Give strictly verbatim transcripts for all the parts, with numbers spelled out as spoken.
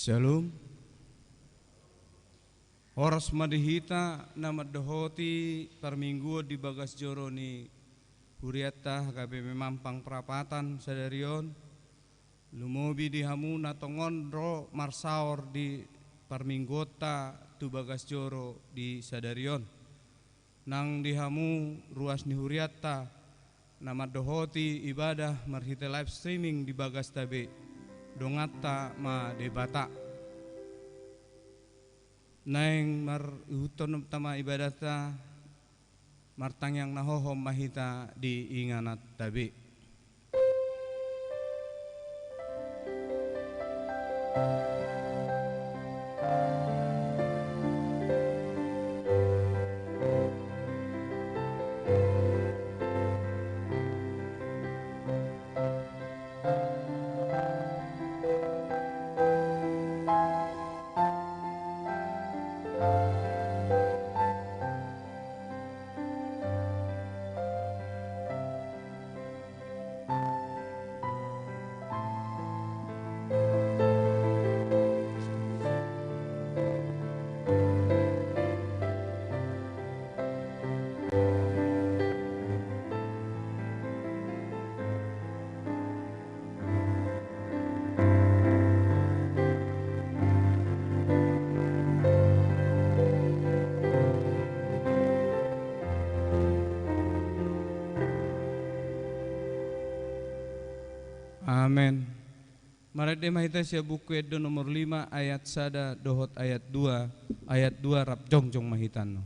Shalom. Horas ma di hita na mandohoti parmingguon di bagas joro ni hurianta H K B P Mampang Prapatan sadari on. Lumobi di hamu na tongon ro marsaor di parmingguonta tu bagas joro di sadari on. Nang di hamu ruas ni hurianta na mandohoti ibadah marhite live streaming di bagasta be, donganta ma Debata. Naeng marihuthon tama ibadahta, martangiang na hohom ma hita di ingananta be. Amen. Marende ma hita sian Buku Ende nomor lima ayat sada dohot ayat dua, ayat dua rap jongjong ma hita annon.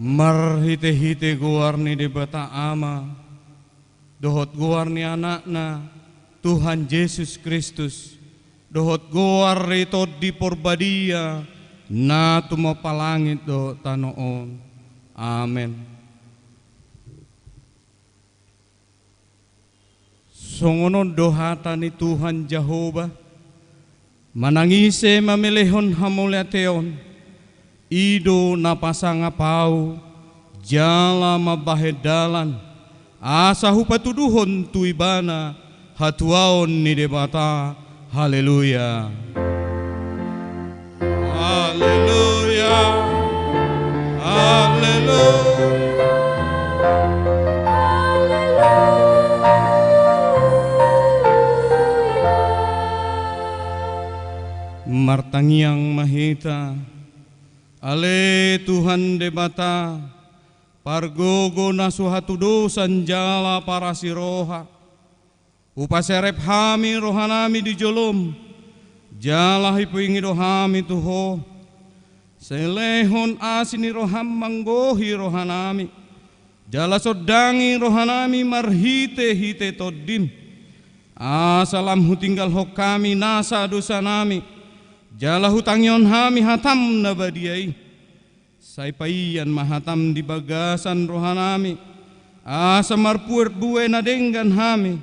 Marhite-hite goar ni Debata Ama, dohot goar ni Anakna, Tuhan Jesus Kristus, dohot goar ni Tondi Porbadia, na tumompa langit dohot tano on. Amen. Songon on do hata ni Tuhan Jahowa: Manang ise mamelehon hamauliateon, i do na pasangap Ahu, jala mambahen dalan, asa hupatuduhon tu ibana hatuaon ni Debata. Haleluya. Haleluya. Haleluya. Martangiang ma hita. Ale Tuhan Debata, pargogo na so hatudosan jala parasiroha, hupaserep hami rohanami di jolom, jala hupaingot do hami tu Ho. Sai lehon asi ni roham manggohi rohanami, jala sondangi rohanami marhite-hite Tondim, asa lam hutinggalhon hami nasa dosanami, jala hutangihon hami hatam na badia i. Sai paian ma hatam di bagasan rohanami, asa marparbue na denggan hami.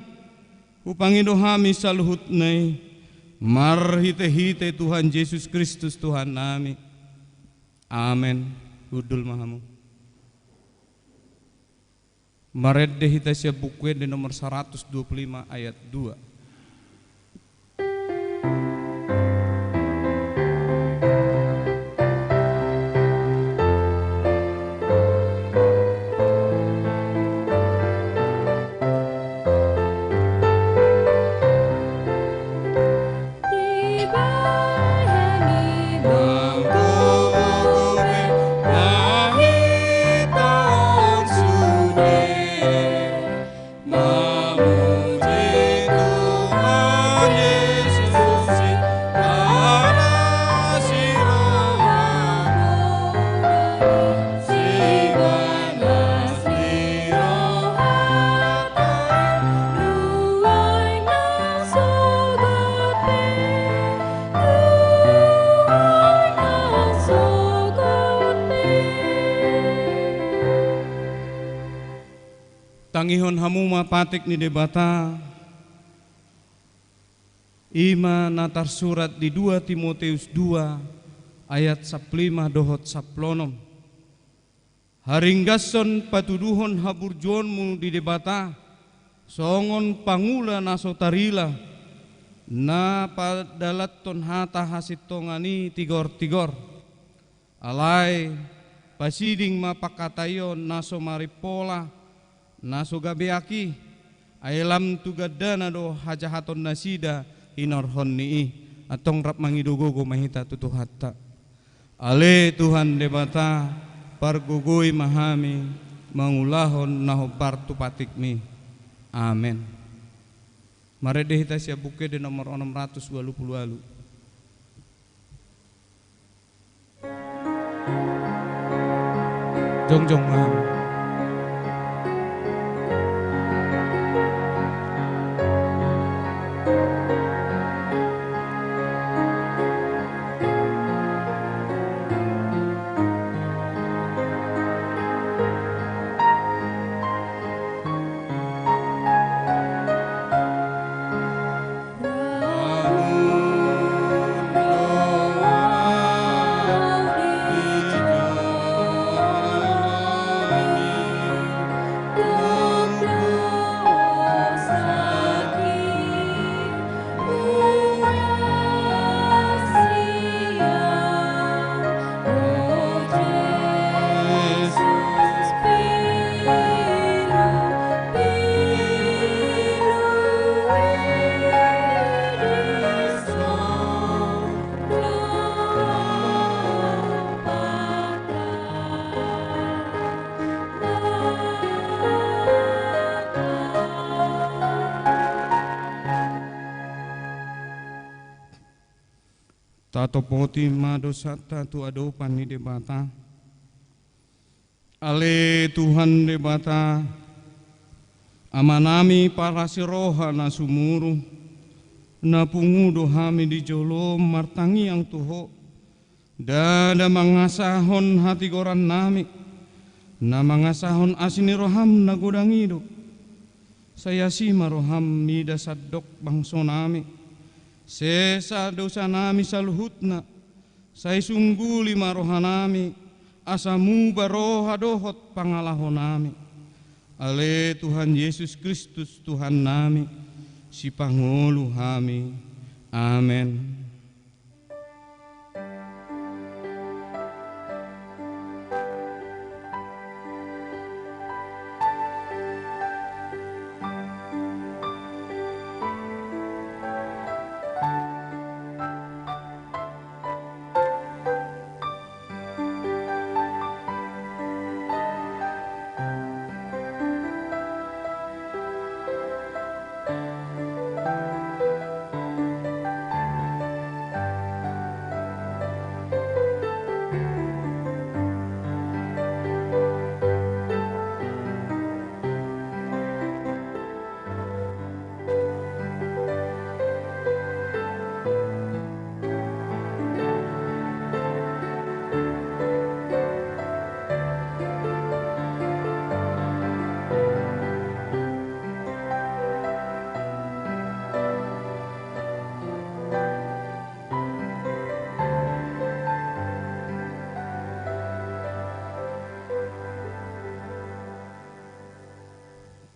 Hupangido hami saluhutna i, marhite-hite Tuhan Jesus Kristus Tuhannami. Amen. Hundul ma hamu. Marende hita sian Buku Ende nomor saratus dua pulu lima ayat dua. Tangihon hamu ma patik ni Debata. I ma na tarsurat di dua Timoteus dua ayat sampulu lima dohot sampulu onom. Haringgashon patuduhon haburjuonmu di Debata, songon pangula na so tarila, na padalathon hata hasintongan i tigor-tigor. Alai pasiding ma pangkataion na so marimpola, na so gabeak i, ai lam tu gandana do hajahatonnasida hinorhon ni i. Antong rap mangido gogo ma hita tu Tuhanta. Ale Tuhan Debata, pargogoi ma hami mangulahon na hombar tu patikmi. Amen. Marende hita sian Buku Ende nomor onom ratus ualu pulu ualu. Jongjong ma. Tatopoti ma dosanta tu adopan ni Debata. Ale Tuhan Debata, Amanami parasi roha na sumurung, na pungu do hami di jolom martangiang tu Ho, ndada mangasahon hatigorannami, na mangasahon asi ni roham na godang i do. Sai asi ma roham mida sandok bangsonami, sesa dosanami saluhutna, sai sungguli ma rohanami, asa muba roha dohot pangalahonami. Ale Tuhan Jesus Kristus Tuhannami, sipangolu hami. Amen.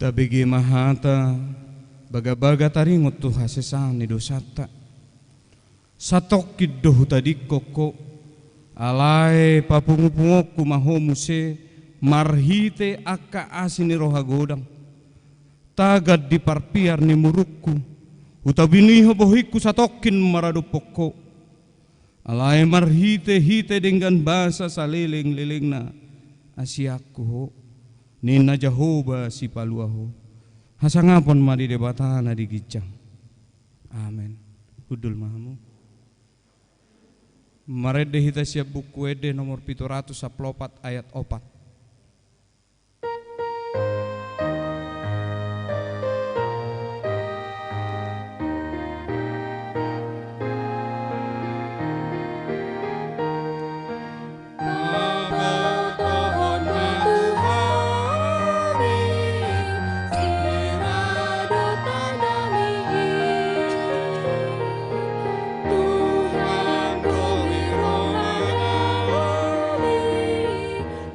Tabege ma hata, bagabaga taringot tu hasesaan ni dosanta. Satongkin do hutadingkon ho, alai papungupungonku ma ho muse marhite angka asi ni roha godang. Tagan di parpiar ni murukku, hutabuni ho bohingku satongkin maradophon ho. Alai marhitehite denggan basa salelenglelengna, asianku ho, ninna Jahowa Sipalua ho. Hasangapon ma di Debata na di ginjang. Amen. Hundul ma hamu. Marende hita sian Buku Ende nomor pitu ratus sampulu opat, ayat opat.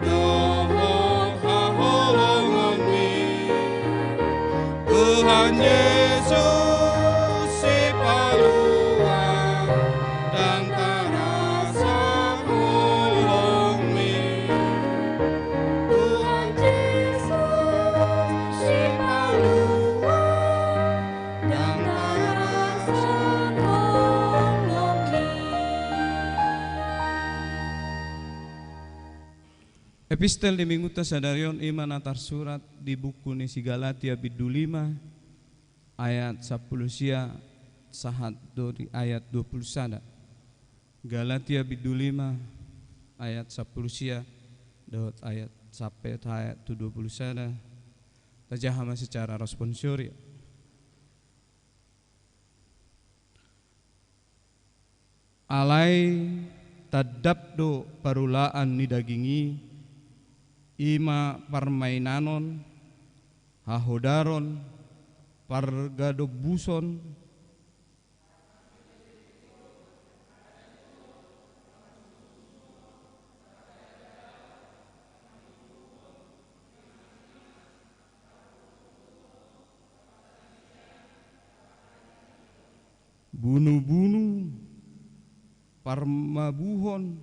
Dohot haholongonmi, Tuhan Jesus Sipalua, ndang tarasa holongmi. Tuhan Jesus Sipalua, ndang tarasa holongmi. Epistel di Minggunta sadari on i ma na tarsurat di buku ni si Galatia bindu lima ayat sampulu sia sahat do di ayat dua pulu sada. Galatia bindu lima ayat sampulu sia dohot ayat sampe ayat tu dua pulu sada. Tajaha ma secara responsoria. Alai tandap do parulaan ni daging i, i ma parmainanon, hahodaron, pargadombuson, bunubunu, parmabuhon,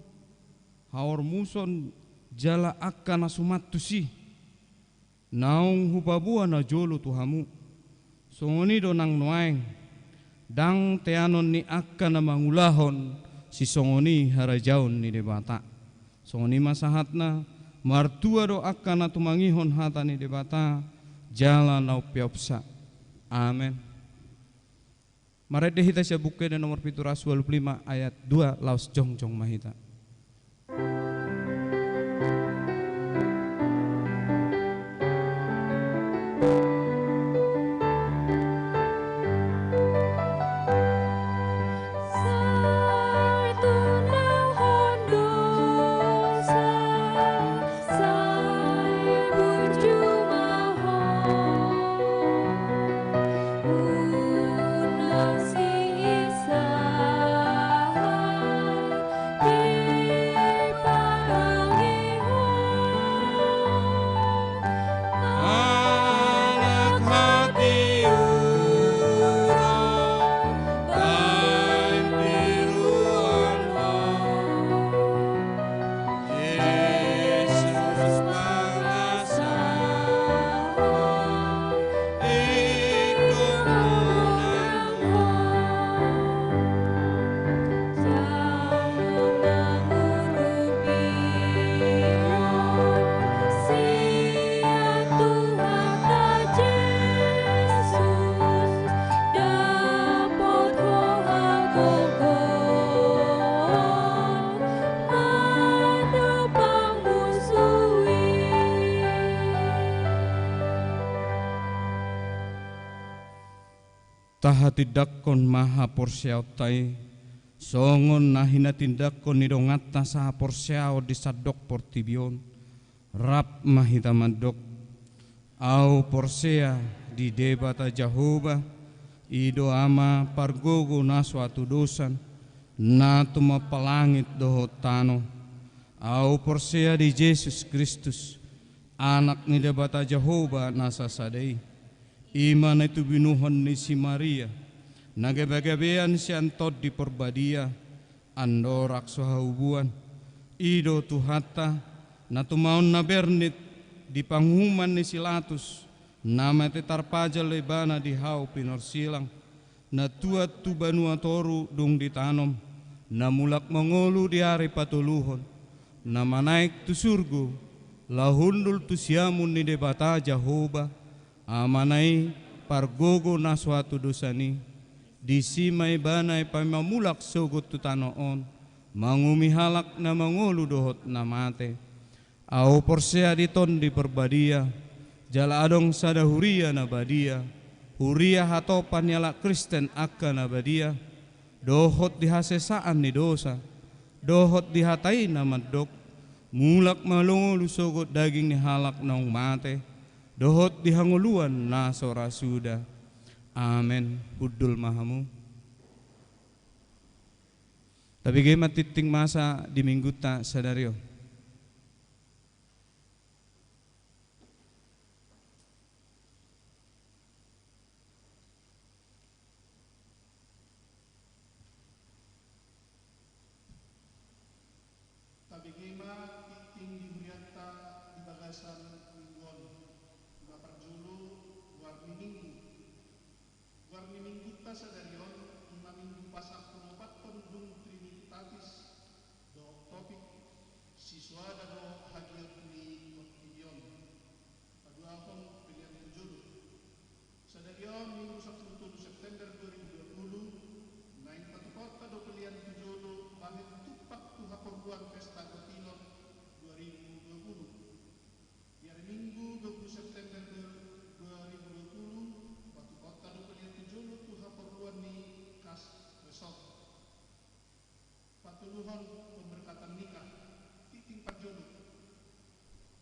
haormuson, jala angka na suman tusi, naung hupaboa najolo tu hamu. Songon i do nang nuaeng, ndang teanon ni angka na mangulahon sisongon i harajaon ni Debata. Songon i ma sahatna, martua do angka na tumangihon hata ni Debata, jala na umpeopsa. Amen. Marende hita sian Buku Ende nomor pitu ratus ualu pulu lima ayat dua, laos jongjong ma hita. Sai tunahon dosa, sai burju ma ho. Unang siisai diparange ho. Anak hatiuron, baen tiruon ho. Jesus pangasahon, ingkon unang ho. Jala mangurupihon sian Tuhanta Jesus, dapot ho hagogoon. Tahatindangkon ma haporseaonta i, songon na hinatindangkon ni donganta sahaporseaon di sandok portibi on. Rap ma hita mandok. Ahu porsea di Debata Jahowa, i do Ama pargogo na so hatudosan, na tumompa langit dohot tano. Ahu porsea di Jesus Kristus, Anak ni Debata Jahowa na sasada i, i ma na tinubuhon ni si Maria, na gabe-gabean sian Tondi Parbadia, andorang so haubuan. I do Tuhanta, na tumaon na bernit di panguhuman ni si Latus, na mate tarpajal ibana di hau pinorsilang, na tuat tu banua toru dung ditanom, na mulak mangolu di ari patoluhon, na manaek tu surgo, laho hundul tu siamun ni Debata Jahowa, Amana i, pargogo na so hatudosan i, disi ma ibana i paima mulak sogot tu tano on, manguhumi halak na mangolu dohot na mate. Ahu porsea di Tondi Parbadia, jala adong sada huria na badia, huria hatopan ni halak Kristen angka na badia, dohot di hasesaan ni dosa, dohot di hata i na mandok, mulak ma mangolu sogot daging ni halak naung mate, dohot di hangoluan na so ra suda. Amen. Hundul ma hamu. Tabege ma tingting masa di Minggunta sadari on. Tabege ma tingting di hurianta di bagasan minggu on. Na parjolo, goar ni Minggu. Goar ni Minggunta sadari on, i ma Minggu pasampulu opat dung Trinitatis, dohot topik, sisoada do hagiot ni portibi on. Paduahon pelean tu jolo. Sadari on Minggu sampulu tolu September dua ribu dua puluh, naeng patupaonta do pelean tu jolo bahen tumpak tu haporluan Pesta Gotilon dua ribu dua puluh. Di ari Minggu dua puluh September dua ribu dua puluh, patupaonta do pelean tu jolo tu haporluan ni kas resort. Patoluhon, pemberkatan nikah, tingting parjolo.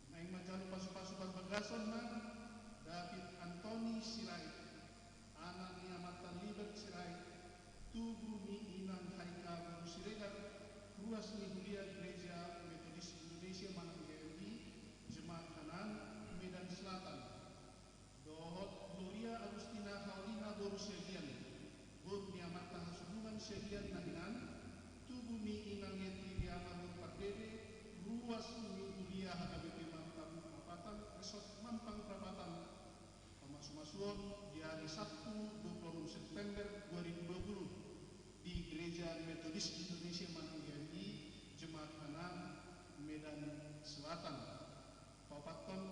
Naeng manjalo pasupasu parbagason ma David Antoni Sirait, anak ni amanta Libert Sirait, tubu ni inang Haika boru Siregar, ruas ni huria Gereja Metodis Indonesia Manang G M I, Jemaat Hanan, Medan Selatan. Dohot Gloria Agustina Haulina boru Siagian, boru ni amanta Hasudungan Siagian na hinan, tubu ni inang Yeti Riama boru Pardede, ruas ni huria H K B P Mampang Prapatan, Resort Mampang Prapatan, pamasumasuon di ari Sabtu dua puluh enam September dua ribu dua puluh di Gereja Metodis Indonesia Manang G M I, Jemaat Hanan, Medan Selatan. Paopathon,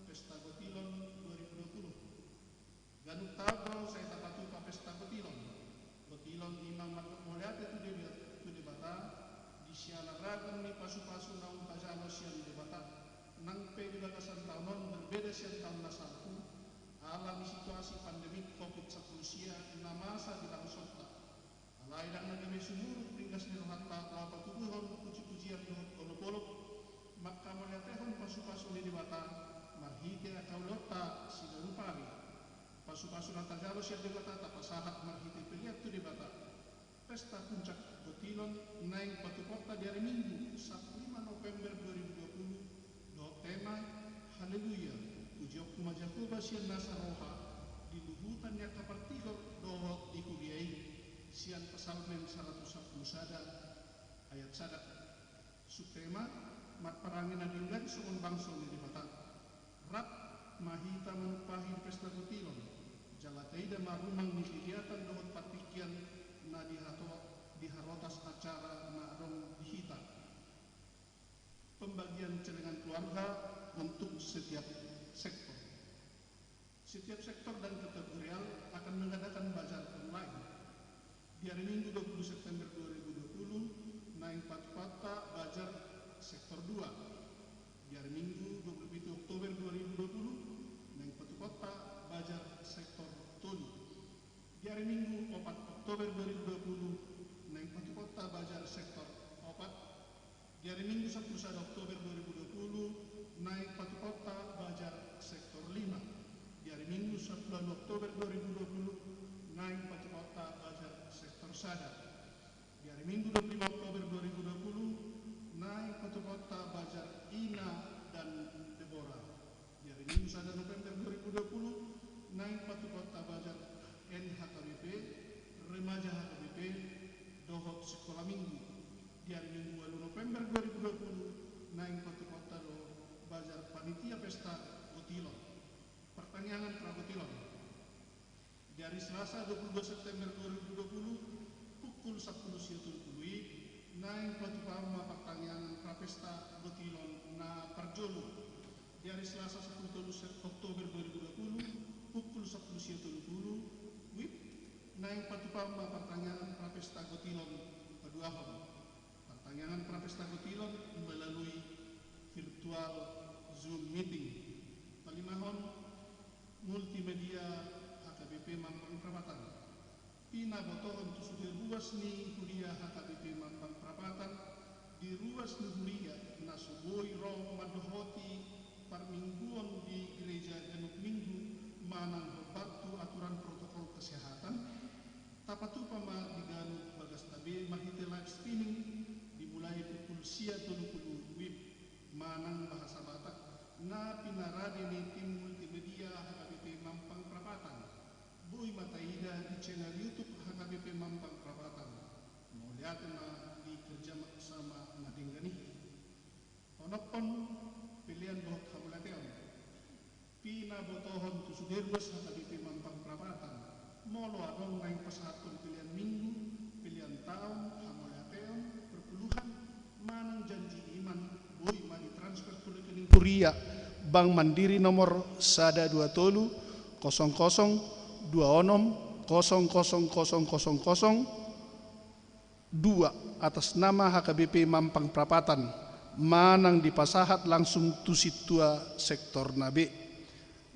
Pesta Gotilon dua ribu dua puluh. Ganup taon do sai tapatupa Pesta Gotilon. Gotilon i ma mandok mauliate tu Debata, tu Debata, di siala ragam ni pasupasu naung tajalo sian Debata. Nang pe di bagasan taon on berbeda sian taon na salpu, ala ni situasi pandemi covid sampulu sia na masa di taon sonta. Alai ndang na gabe sumurut ringgas ni rohanta laho patuduhon pujipujian dohot olopolop, manghamauliatehon pasupasu ni Debata, marhite angka ulaonta siganup ari. Pasupasu na tajalo sian Debata tapasahat marhite pelean tu Debata. Pesta Puncak Gotilon naeng patupaonta di ari Minggu, sampulu lima November dua ribu dua puluh, dohot tema, Haleluya, pujionku ma Jahowa sian nasa roha, di luhutan ni angka partigor dohot di huria i, sian Psalmen saratus sampulu sada ayat sada. Subtema, marparange na denggan songon bangso ni Debata. Rap ma hita manumpahi di Pesta Gotilon, jala taida ma rumang ni kegiatan dohot partingkian na dihato-, diharotas acara na adong di hita. Pembagian celengan keluarga untuk setiap sektor. Setiap sektor dan kategorial akan mengadakan bazar online. Di hari Minggu dua puluh September dua ribu dua puluh, naeng patupaonta bazar sektor dua. Di hari Minggu dua puluh pitu Oktober dua ribu dua puluh, naeng patupaonta bazar sektor tolu. Di hari Minggu opat Oktober dua ribu dua puluh, naeng patupaonta bazar sektor opat. Di hari Minggu sampulu sada Oktober dua ribu dua puluh, naeng patupaonta bazar sektor lima. Di hari Minggu sampulu ualu Oktober dua ribu dua puluh, naeng patupaonta bazar sektor sada. Di hari Minggu dua puluh lima Oktober dua ribu dua puluh, naeng patupaonta bazar Ina dan Debora. Minggu sada November dua ribu dua puluh, naeng patupahonta bazar N H K B P, remaja H K B P, dohot sikola minggu. Di ari Minggu ualu November dua ribu dua puluh, naeng patupahonta do bazar panitia pesta gotilon, partangiangan pragotilon. Di ari Selasa dua puluh dua September dua ribu dua puluh, pukul sampulu sia tolu pulu WIB, naeng patupahon ma partangiangan prapesta gotilon na parjolo. Di ari Selasa sampulu tolu Sep-, Oktober dua ribu dua puluh, pukul sampulu sia tolu pulu WIB, naeng patupahon ma partangiangan prapesta gotilon paduahon. Partangiangan prapesta gotilon melalui virtual Zoom meeting. Palimahon, multimedia H K B P Mampang Prapatan. Pinabotohon tu sude ruas ni huria H K B P Mampang Prapatan, di ruas ni huria na so boi ro mandohoti parmingguon di gereja ganup minggu manang hombar tu aturan protokol kesehatan, tapatupa ma di ganup bagasta be marhite live streaming, dimulai pukul sia tolu pulu WIB, manang bahasa Batak, na pinarade ni tim multimedia H K B P Mampang Prapatan. Boi ma taida di channel YouTube H K B P Mampang Prapatan. Mauliate ma di kerja sama na denggan i. Onophon, pelean dohot hamauliateon. Pinabotohon tu sude ruas H K B P Mampang Prapatan. Molo adong naeng pasahathon pelean minggu, pelean taon, hamauliateon, perpuluhan, manang janji iman, boi ma ditransfer tu rekening huria, Bank Mandiri nomor sada dua tolu kosong kosong dua onom kosong kosong kosong kosong kosong dua, atas nama H K B P Mampang Prapatan, manang dipasahat langsung tu sintua sektorna be.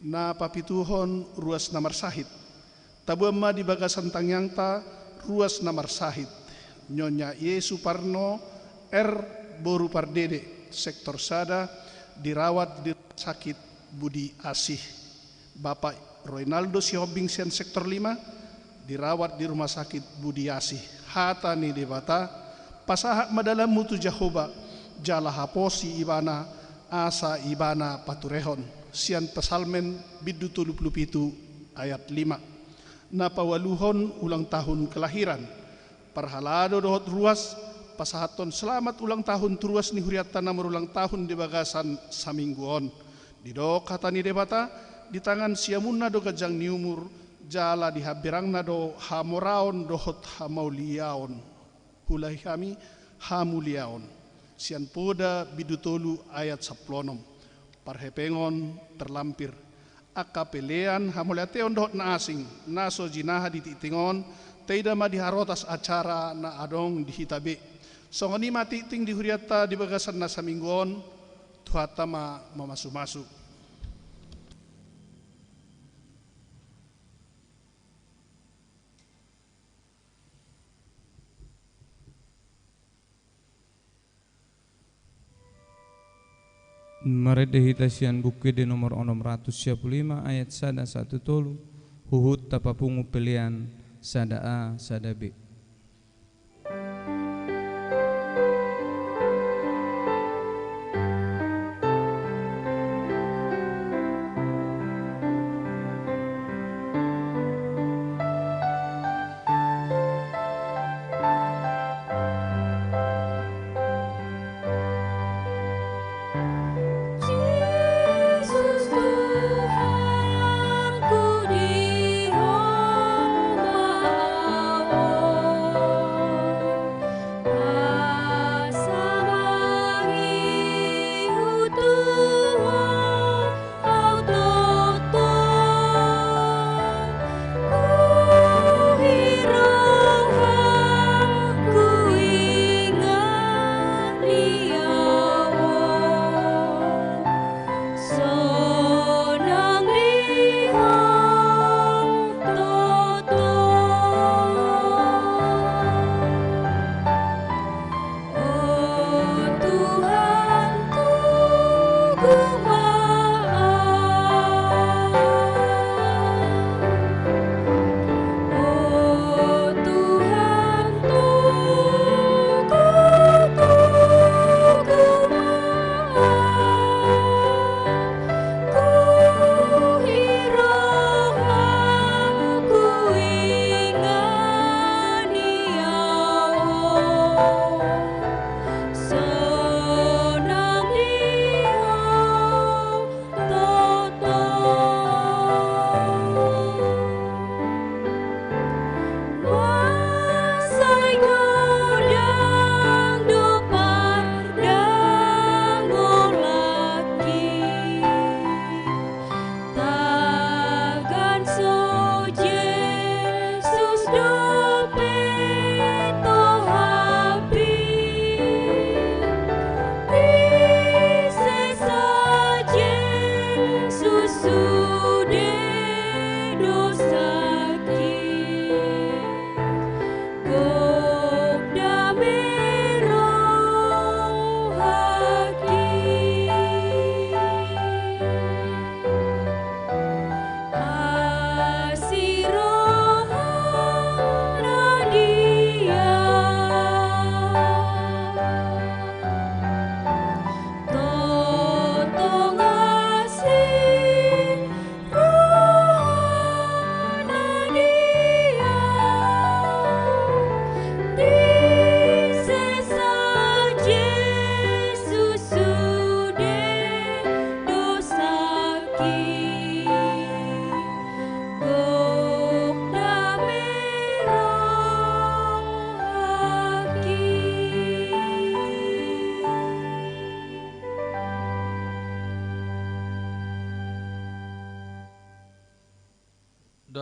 Na papituhon, ruas na marsahit. Taboan ma di bagasan tangiangta ruas na marsahit. Nyonya Y Suparno R, boru Pardede, sektor sada, dirawat di Rumah Sakit Budi Asih. Bapak Roinaldo Sihombing sian sektor lima, dirawat di Rumah Sakit Budi Asih. Hata ni Debata, pasahat ma dalanmu tu Jahowa, jala haposi ibana, asa ibana paturehon. Sian Psalmen bindu tolu pulu pitu ayat lima. Na paualuhon, ulang tahun kelahiran. Parhalado dohot ruas, pasahathon selamat ulang tahun tu ruas ni hurianta na marulang tahun di bagasan saminggu on. Didok hata ni Debata, di tangan siamunna do ganjang ni umur, jala di hambirangna do hamoraon dohot hamauliaon. Huulahi hami, hamuliaon. Sian Poda bindu tolu ayat sampulu onom. Parhepengon terlampir. Angka pelean, hamauliateon dohot na asing, na so jinaha di tingting on, taida ma di harotas acara na adong di hita be. Songon i ma tingting di hurianta di bagasan na saminggu on, Tuhanta ma mamasumasu. Marende hita sian Buku Ende nomor onom ratus sia pulu lima ayat sada sahat tu tolu, huhut tapapungu pelean sada A, sada B.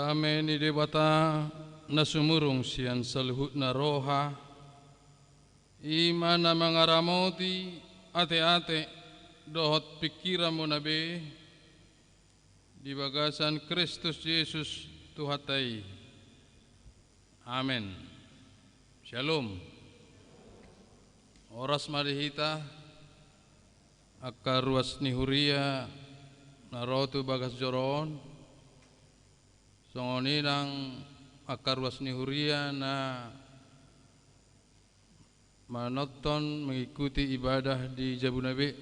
Dame ni Debata na sumurung sian saluhutna roha, i ma na mangaramoti ateate dohot pingkiranmuna be di bagasan Kristus Jesus Tuhanta i. Amen. Syalom. Horas ma di hita, angka ruas ni huria na ro tu bagas joro on, songon i nang angka ruas ni huria na manonton, mengikuti ibadah di jabuna be,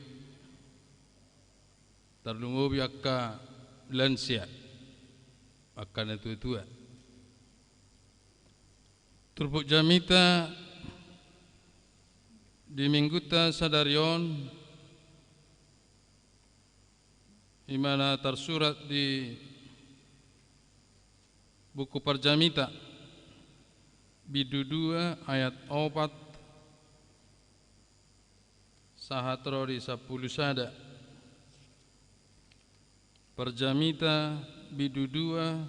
tarlumobi angka lansia, angka natuatua. Turpuk jamita di minggunta sadari on, i ma na tarsurat di buku Parjamita, bindu dua ayat opat sahat ro di sampulu sada. Parjamita bindu dua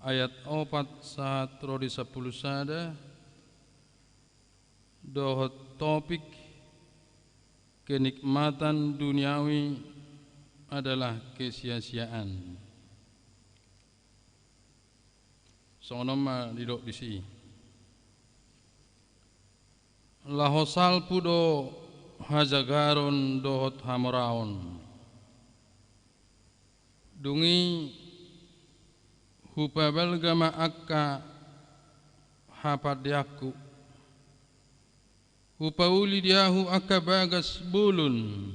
ayat opat sahat ro di sampulu sada, dohot topik kenikmatan duniawi adalah kesia-siaan. Songon on ma didok disi. Laho salpu do hajagaron dohot hamoraon. Dung i hupabalga ma angka hapandeanku. Hupauli di ahu angka bagas bolon,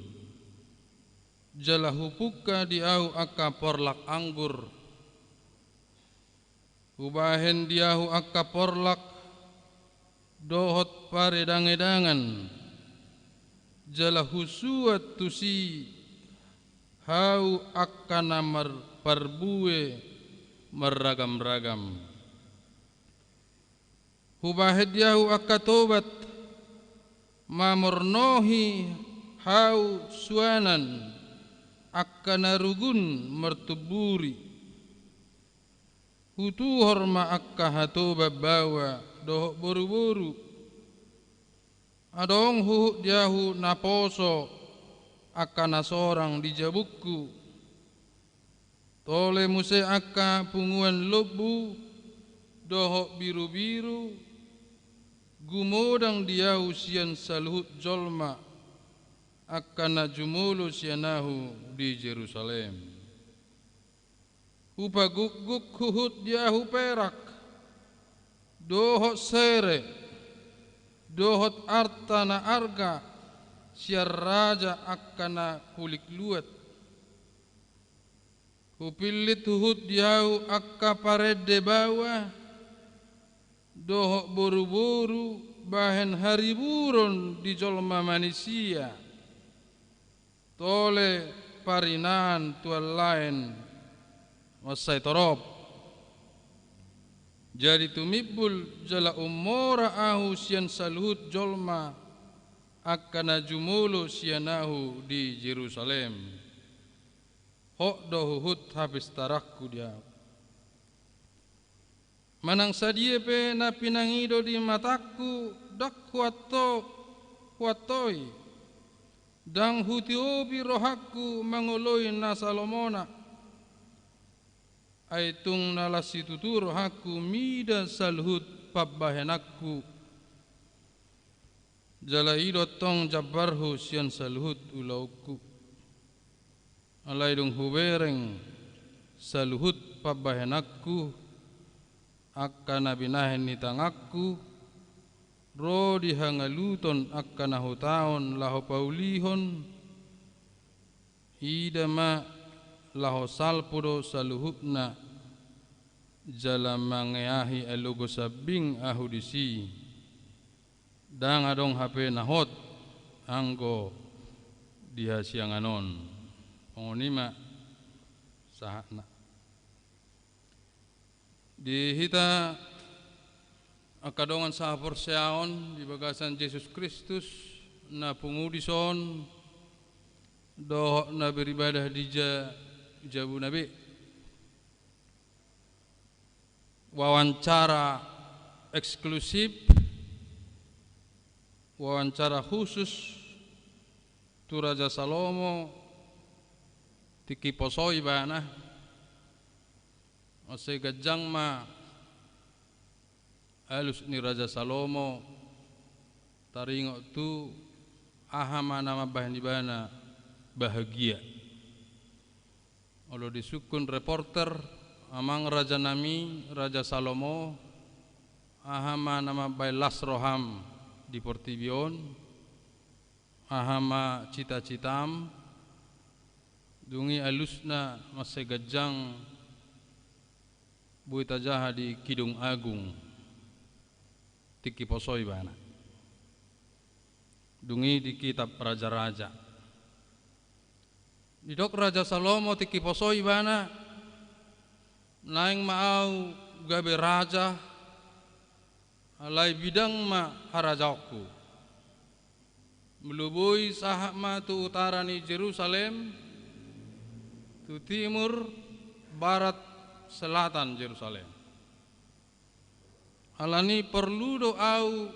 jala hupungka di ahu angka porlak anggur. Hubahen di ahu angka porlak dohot paredangedangan, jala husuan tusi hau angka na mar-, parbue marragam-ragam. Hubahen di ahu angka tobat mamornohi hau suanan, angka na rugun martumburi. Hutuhor ma angka hatoban baoa dohot boruboru. Adong huhut di ahu naposo angka na sorang di jabungku. Tole muse angka punguan lombu dohot birubiru, gumodang di ahu sian saluhut jolma, angka na jumolo sian ahu di Jerusalem. Hupagukguk huhut di ahu perak, dohot sere, dohot arta na arga, sian raja angka na hulik luat. Hupillit huhut di ahu angka parende baoa, dohot boruboru bahen hariburon di jolma manisia. Tole parinahan tu an laen mansai torop. Jadi tumimbul jala ummora ahu sian saluhut jolma angka na jumolo sian ahu di Jerusalem. Hot do huhut hapistaranku di ahu. Manang sadia pe na pinangido di matangku, ndang huanto-, huantoi, ndang hutiopi rohangku mangoloi na salomona. Ai tung na las situtu rohangku mida saluhut pambahenanku. Jala i do antong jambarhu sian saluhut ulaonku. Alai dung hubereng saluhut pambahenanku, angka na binahen ni tanganku, ro di hangaluton angka na hutaon laho paulihon, ida ma laho salpu do saluhutna, jala mangeahi alogo sambing ahu disi. Ndang adong hape na hot anggo di hasiangan on. Songon i ma sahatna. Di hita angka dongan sahaporseaon di bagasan Jesus Kristus, na pungu dison dohot na beribadah di ja-, jabuna be. wawancara eksklusif, wawancara khusus tu Raja Salomo tingki poso ibana. Mansai ganjang ma alus ni Raja Salomo taringot tu aha ma na mambahen ibana bahagia. Olo disungkun reporter, amang rajanami Raja Salomo, aha ma na mambahen las roham di portibi on? Aha ma cita-citam? Dung i alusna mansai ganjang boi tajaha di Kidung Agung tingki poso ibana. Dung i di kitab Raja-raja. Didok Raja Salomo tingki poso ibana, naeng ma ahu gabe raja, alai bidang ma harajaonku. Molo boi sahat ma tu utara ni Jerusalem, tu timur, barat, selatan Jerusalem. Alani porlu do ahu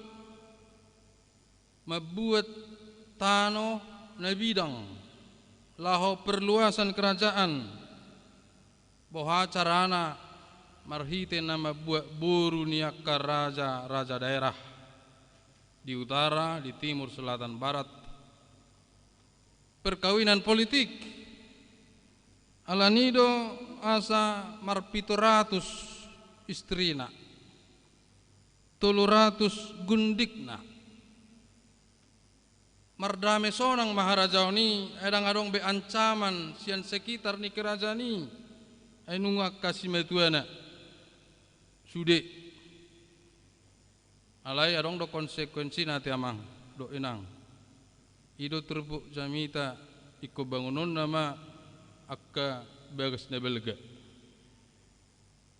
mambuat tano na bidang laho perluasan kerajaan. Boha carana? Marhite na mambuat boru ni angka raja-raja daerah di utara, di timur, selatan, barat. Perkawinan politik. Alani do asa marpitu ratus istrina, tolu ratus gundikna. Mardame sonang ma harajaon i, ai ndang adong be ancaman sian sekitar ni kerajaan i, ai nunga angka simatuana sude. Alai adong do konsekuensina, ate amang dohot inang. I do turpuk jamita, ingkon bangunonna ma angka bagas na balga.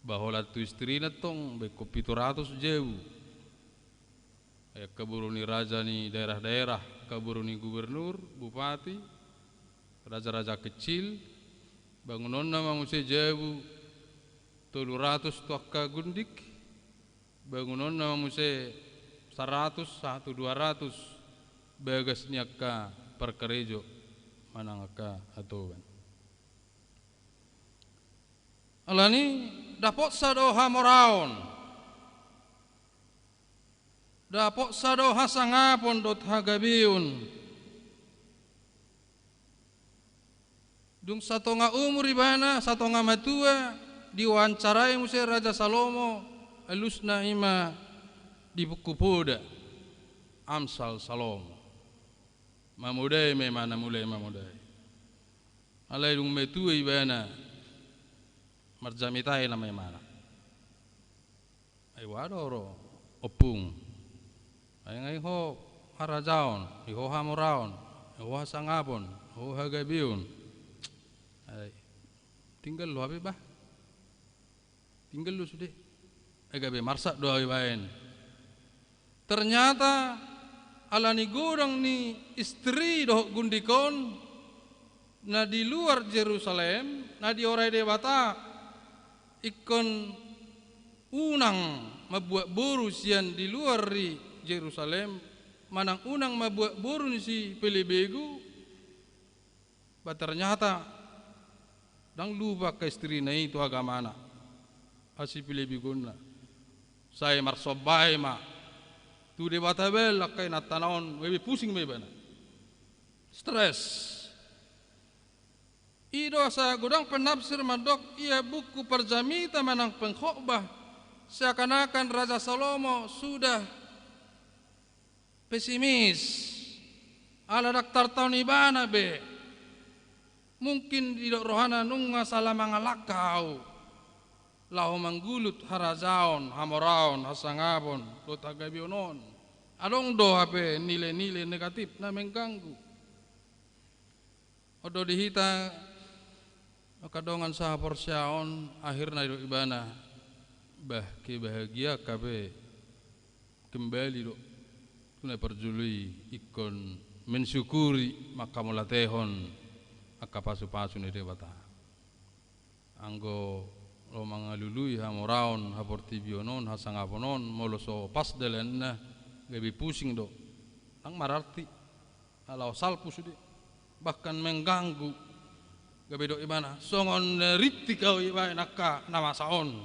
Ba holan tu istrina tong, ba ingkon pitu ratus jabu. Ai angka boru ni raja ni daerah-daerah, angka boru ni gubernur, bupati, raja-raja kecil, bangunonna ma muse jabu tolu ratus tu angka gundik, bangunonna ma muse saratus sahat tu dua ratus bagas ni angka parkarejo manang angka atoban. Alani dapotsa do hamoraon, dapotsa do hasangapon dohot hagabeon. Dung satonga umur ibana, satonga matua, diwawancarai muse Raja Salomo, alusna i ma di buku poda Amsal Salomo. Mamodai ma ibana, mulai mamodai. Alai dung matua ibana, marjamita i nama ibana. Ai boha do ro ompung? Ai nga i ho harajaon, i ho hamoraon, i ho hasangapon, i ho hagabeon. Ai tinggal do hape bah. Tinggal do sude. Ai gabe marsak do ahu ibaen. Ternyata alani godang ni istri dohot gundik on na di luar Jerusalem, na diorai Debata, ingkon unang mambuat boru sian di luar ni Jerusalem, manang unang mambuat boru ni sipelebegu. Ba ternyata ndang lupa angka istrina i tu agamana, hasipelebegonna. Sai marsomba i ma tu Debata bal angka inantana on, gabe pusing ma ibana. Stres. I do asa godang penafsir mandok ia buku parjamita manang pengkhotbah seakan-akan Raja Salomo sudah pesimis, ala ndang tartaon ibana be. Mungkin didok rohana nunga salah mangalangka ahu laho manggulut harajaon, hamoraon, hasangapon dohot hagabeon on. Adong do hape nilai-nilai negatif na mengganggu. On do di hita angka dongan sahaporseaon, akhirna didok ibana, bah, kebahagiaan hape kembali do tu na parjolo i, ingkon mensyukuri, manghamauliatehon angka pasupasu ni Debata. Anggo Molo mangalului hamoraon, haportibion on, hasangapon on, molo so pas dalanna, gabe pusing do. Ndang mararti, ala salpu sude. Bahkan mengganggu. Gabe dok ibana, songon na rintik au ibaen angka na masa on.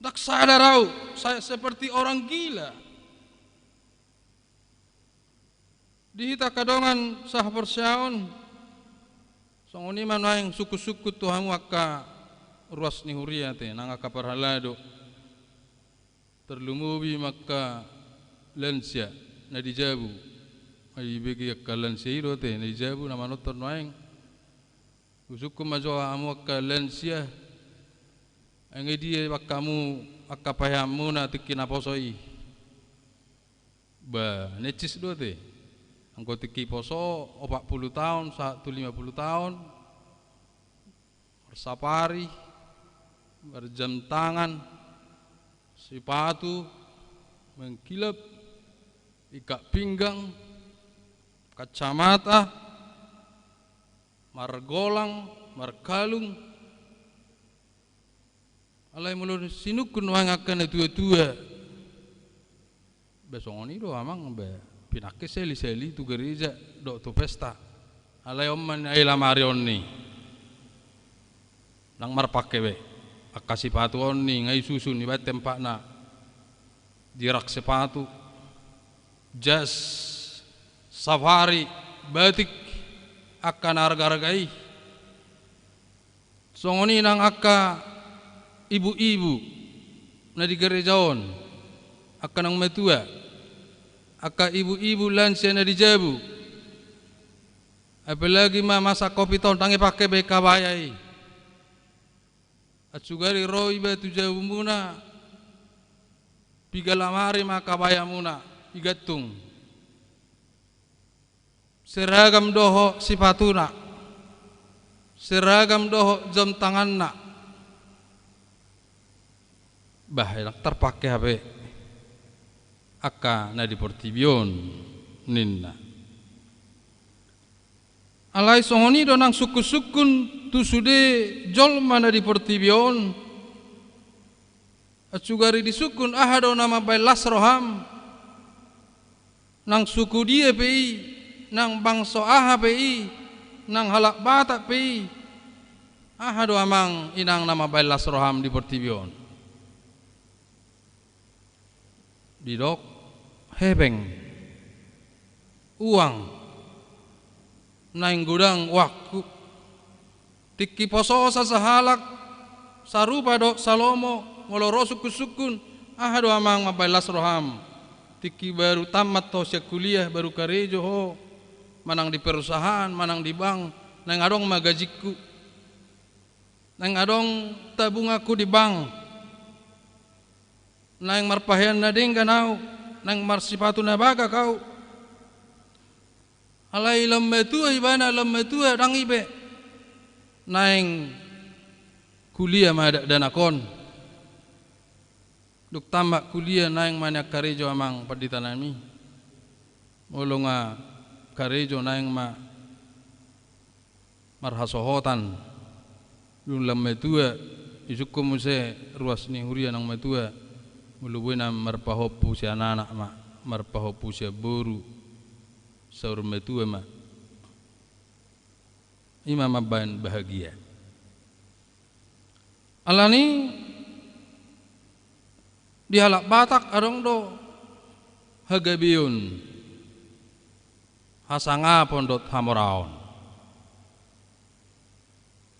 Ndang sadar au, saya seperti orang gila. Di hita angka dongan sahaporseaon, songon i ma nuaeng sungkun-sungkun tu hamu angka ruas ni huria ate, nang angka parhalado. Tarlumobi ma angka lansia na di jabu. Ai bege angka lansia i do ate, na di jabu na manortor nuaeng. Husungkun ma jo hamu angka lansia, ai nge dia angka hamu angka paheanmuna tingki na poso i. Ba, necis do ate. Anggo tingki poso, opat pulu taon, sahat tu lima pulu taon, marsapari, marjam tangan, sipatu, mengkilap, ikat pinggang, kacamata, margolang, markalung. Alai molo sinungkun nuaeng angka na tua-tua. Ba songon i do amang, ba pinangke seli-seli tu gareja, dohot tu pesta. Alai on ma ni ai lamari on ni. Ndang marpangke be. Angka sipatu on ni, nga i susun ibaen tempatna. Di rak sipatu, jas, safari, batik, angka na arga-arga i. Songon i nang angka ibu-ibu na di gareja on, angka naung matua, angka ibu-ibu lansia na di jabu. Apalagi ma masa covid on, ndang ipangke be kabaya i. Atsugari ro iba tu jabumuna, piga lamari ma kabayamuna igantung. Seragam dohot sipatuna, seragam dohot jam tanganna. Bah, ndang tarpangke hape angka na di portibi on, ninna. Alai songon i do nang sungkun-sungkun tu sude jolma na di portibi on. Atsugari disungkun aha do na mambaen las roham, nang suku dia pe i, nang bangso aha pe i, nang halak Batak pe i, aha do amang inang na mambaen las roham di portibi on? Didok, hepeng, uang, naeng godang uangku. Tingki poso sasahalak, sarupa dohot salomo, molo ro sungkun-sungkun, aha do amang mambaen las roham? Tingki baru tammat ho sian kuliah, baru karejo ho, manang di perusahaan, manang di bank, naeng adong ma gajingku. Naeng adong tabunganku di bank. Naeng marpahean na denggan au, naeng marsipatu na bagak au. Alai lam matua ibana, lam matua ndang i be. Naeng kuliah ma dakdanak on. Dung tammat kuliah naeng ma nian karejo amang pandita nami. Molo nga karejo naeng ma marhasohotan. Dung lam matua, isungkun muse ruas ni huria naung matua, molo boi na marpahompu sian anak ma, marpahompu sian boru, saur matua ma. I ma mambaen bahagia. Alani di halak Batak adong do hagabeon, hasangapon dohot hamoraon.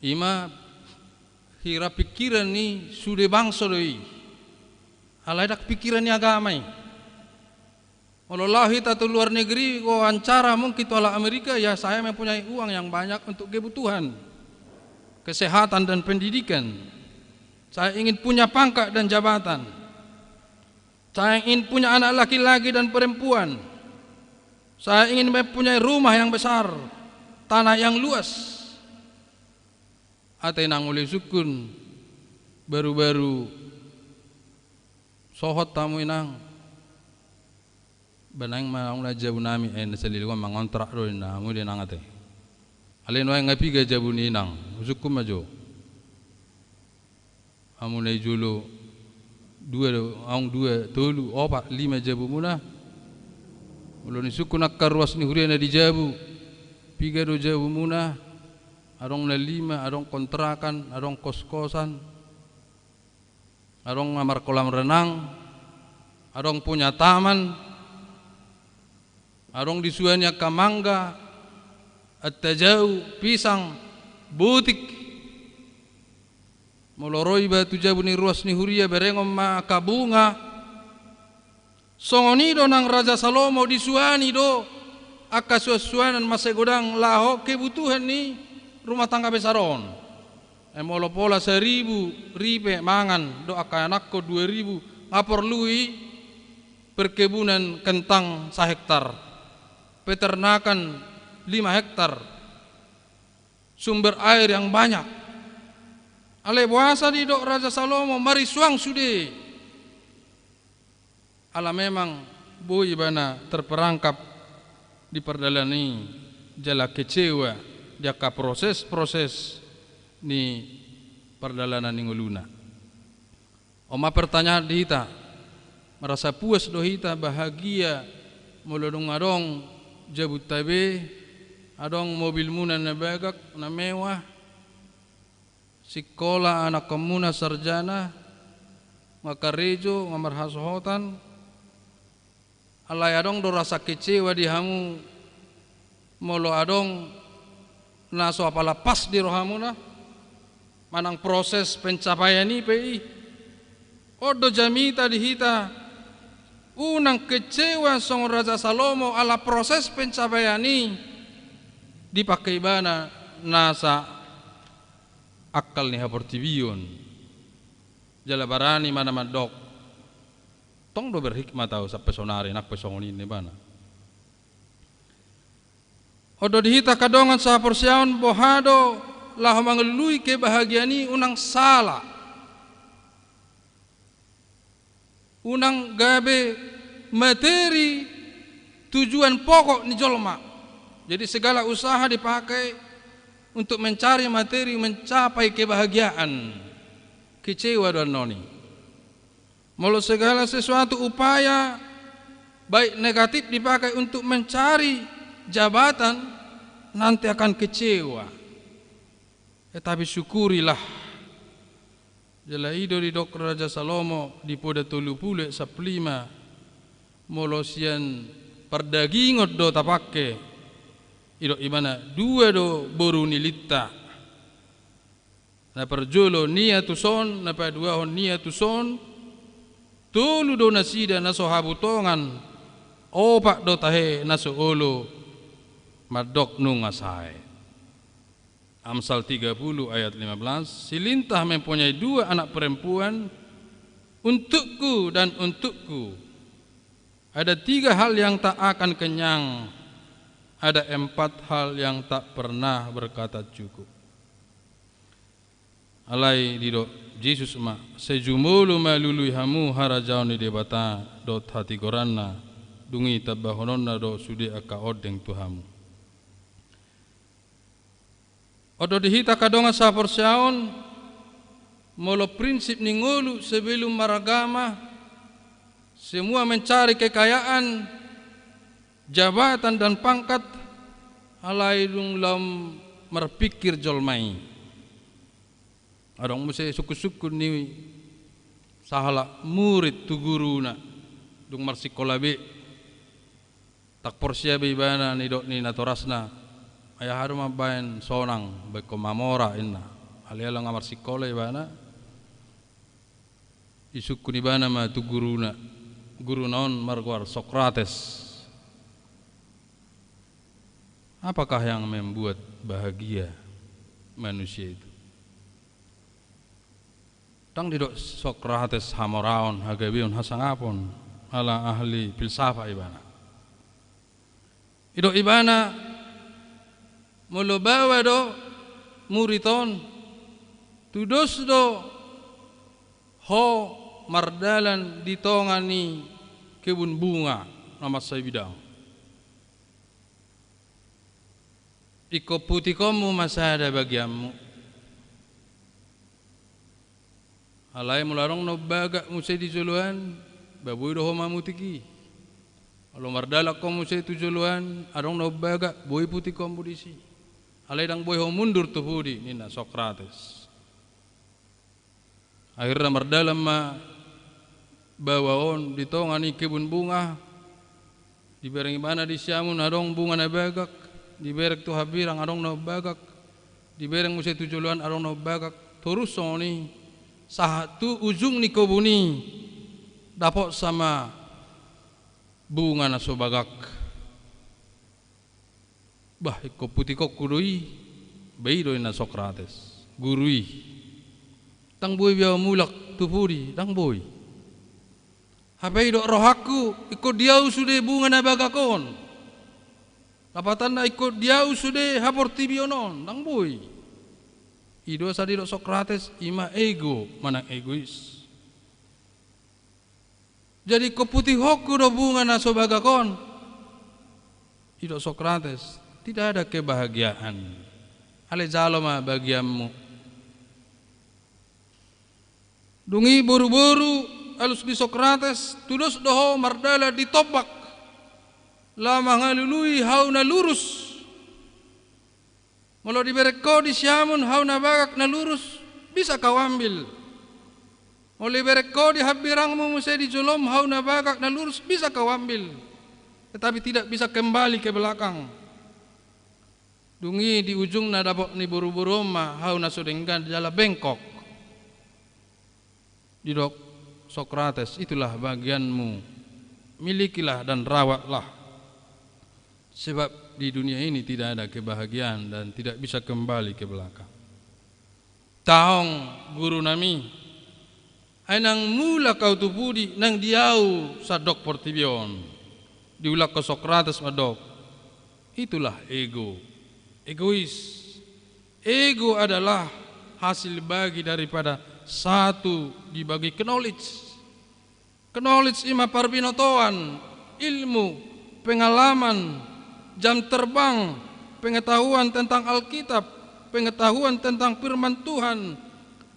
I ma hira pingkiran ni sude bangso do i. Alai ndang pingkiran ni agama i. Molo laho hita tu luar negeri, wawancara mungkin tu halak Amerika, ya saya mempunyai uang yang banyak untuk kebutuhan kesehatan dan pendidikan. Saya ingin punya pangkat dan jabatan. Saya ingin punya anak laki-laki dan perempuan. Saya ingin mempunyai rumah yang besar, tanah yang luas. Ate nang uli sungkun, baru-baru sohot hamu inang. Ba naeng ma hamu na jabu nami, eh, na saleleng on mangontrak do inna hamu di inang ate. Alai nuaeng nga piga jabu ni inang, husungkun ma jo. Hamu na di jolo, dua do, adong dua, tolu, opat, lima jabumuna. Molo disungkun angka ruas ni huria na di jabu, piga do jabumuna? Adong na lima, adong kontrakan, adong koskosan, adong na markolam renang, adong punya taman, adong disuani angka mangga, antajau, pisang, botik. Molo ro iba tu jabu ni ruas ni huria, berengon ma angka bunga. Songon i do nang Raja Salomo, disuani do angka suansuanan masa godang laho kebutuhan ni rumah tangga besar on. Ai molo pola saribu ripe mangan dohot angka anakkon dua ribu, nga porlu i perkebunan kentang sahektar, peternakan lima hektar, sumber air yang banyak. Alai boasa didok Raja Salomo marisuang sude? Ala memang boi ibana terperangkap di pardalanan i, jala kecewa di angka proses-proses ni pardalanan ni ngoluna. On ma pertanyaan di hita, merasa puas do hita, bahagia, molo dung adong jabunta be, adong mobilmuna na bagak, na mewah, sikola anakkonmuna sarjana, nga karejo, nga marhasohotan? Alai adong do rasa kecewa di hamu molo adong na so apala pas di rohamuna manang proses pencapaian i pe i. On do jamita di hita, unang kecewa songon Raja Salomo ala proses pencapaian i dipangke ibana nasa akal ni haportibion. Jala barani ma na mandok, tong do berhikmat ahu sampe sonari, nang pe songon i, ninna ibana. On do di hita angka dongan sahaporseaon, boha do laho mangalului kebahagiaan i unang sala, unang gabe materi tujuan pokok ni jolma. Jadi segala usaha dipakai untuk mencari materi mencapai kebahagiaan. Kecewa do annon i. Molo segala sesuatu upaya, baik negatif, dipakai untuk mencari jabatan, nanti akan kecewa. Tetapi syukurilah. Jala i do didok Raja Salomo di Poda tolu pulu ayat sampulu lima, molo sian pardagingon do tapangke, didok ibana, dua do boru ni linta. Na parjolo niatus on, na paduahon niatus on, tolu do nasida na so habutongan, opat do tahe na so olo, mandok nunga sae. Amsal tiga puluh ayat lima belas, si linta mempunyai dua anak perempuan, untukku dan untukku. Ada tiga hal yang tak akan kenyang, ada empat hal yang tak pernah berkata cukup. Alai didok Jesus ma, sai jumolo ma lului hamu harajaon ni Debata dohot hatigoranna, dung i tambahononna do sude angka ondeng tu hamu. On do di hita angka dongan sahaporseaon, molo prinsip ni ngolu sebelum maragama, semua mencari kekayaan, jabatan dan pangkat, alai dung lam marpingkir jolma i. Adong muse sungkun-sungkun ni sahalak murid tu guruna, dung marsikola be. Tak porsea be ibana nidok ni natorasna, ai aha do mambaen sonang, baenkon ma mora, inna. Alai ala nga marsikola ibana, disungkun ibana ma tu guruna. Guruna on margoar Sokrates. Apakah yang membuat bahagia manusia itu? Ndang didok Sokrates hamoraon, hagabeon, hasangapon, ala ahli filsafat ibana. Didok ibana, molo baoa do murid on, tudos do ho mardalan di tonga ni kebun bunga na mansai bidang. Ingkon putikonmu ma sada bagianmu. Alai molo adong na umbagak muse di joloan, ba boi do ho mamutik i. Molo mardalan ho muse tu joloan, adong na umbagak, boi putik ho muse disi. Alai ndang boi ho mundur tu pudi, ninna Sokrates. Akhirna mardalan ma baoa on di tonga ni kebun bunga, dibereng ibana di siamun adong bunga na bagak, dibereng tu hambirang adong na umbagak, dibereng muse tu joloan adong na umbagak, torus songon i, sahat tu ujung ni kebun i, dapotsa ma bunga na so bagak. Bah, ingkon putikonku do i. Ba i do ninna Sokrates, guru i. Ndang boi be ahu mulak tu pudi, ndang boi. Hape didok rohangku, ingkon di ahu sude bunga na bagak on. Lapatanna ingkon di ahu sude haportibion on, ndang boi. I do asa didok Sokrates, i ma ego, manang egois. Jadi ingkon putikonku do bunga na so bagak on. Didok Sokrates, tidak ada kebahagiaan. Alai jalo ma bagianmu. Dung i boruboru, alus ni Sokrates, tudos do ho mardalan di tombak. Laho mangalului hau na lurus. Molo dibereng ho di siamun hau na bagak na lurus, bisa ho ambil. Molo dibereng ho di hambirangmu muse di jolom hau na bagak na lurus, bisa ho ambil. Tetapi tidak bisa kembali ke belakang. Dung i di ujungna dapot ni boruboru on ma hau na so denggan jala bengkok. Didok Sokrates, itulah bagianmu. Milikilah dan rawatlah. Sebab di dunia ini tidak ada kebahagiaan dan tidak bisa kembali ke belakang. Taon, guru nami, ai nang mulak ahu tu pudi, nang di ahu sandok portibi on. Diulakhon Sokrates mandok, itulah ego, egois. Ego adalah hasil bagi daripada satu dibagi knowledge. Knowledge i ma parbinotoan, ilmu, pengalaman, jam terbang, pengetahuan tentang Alkitab, pengetahuan tentang firman Tuhan.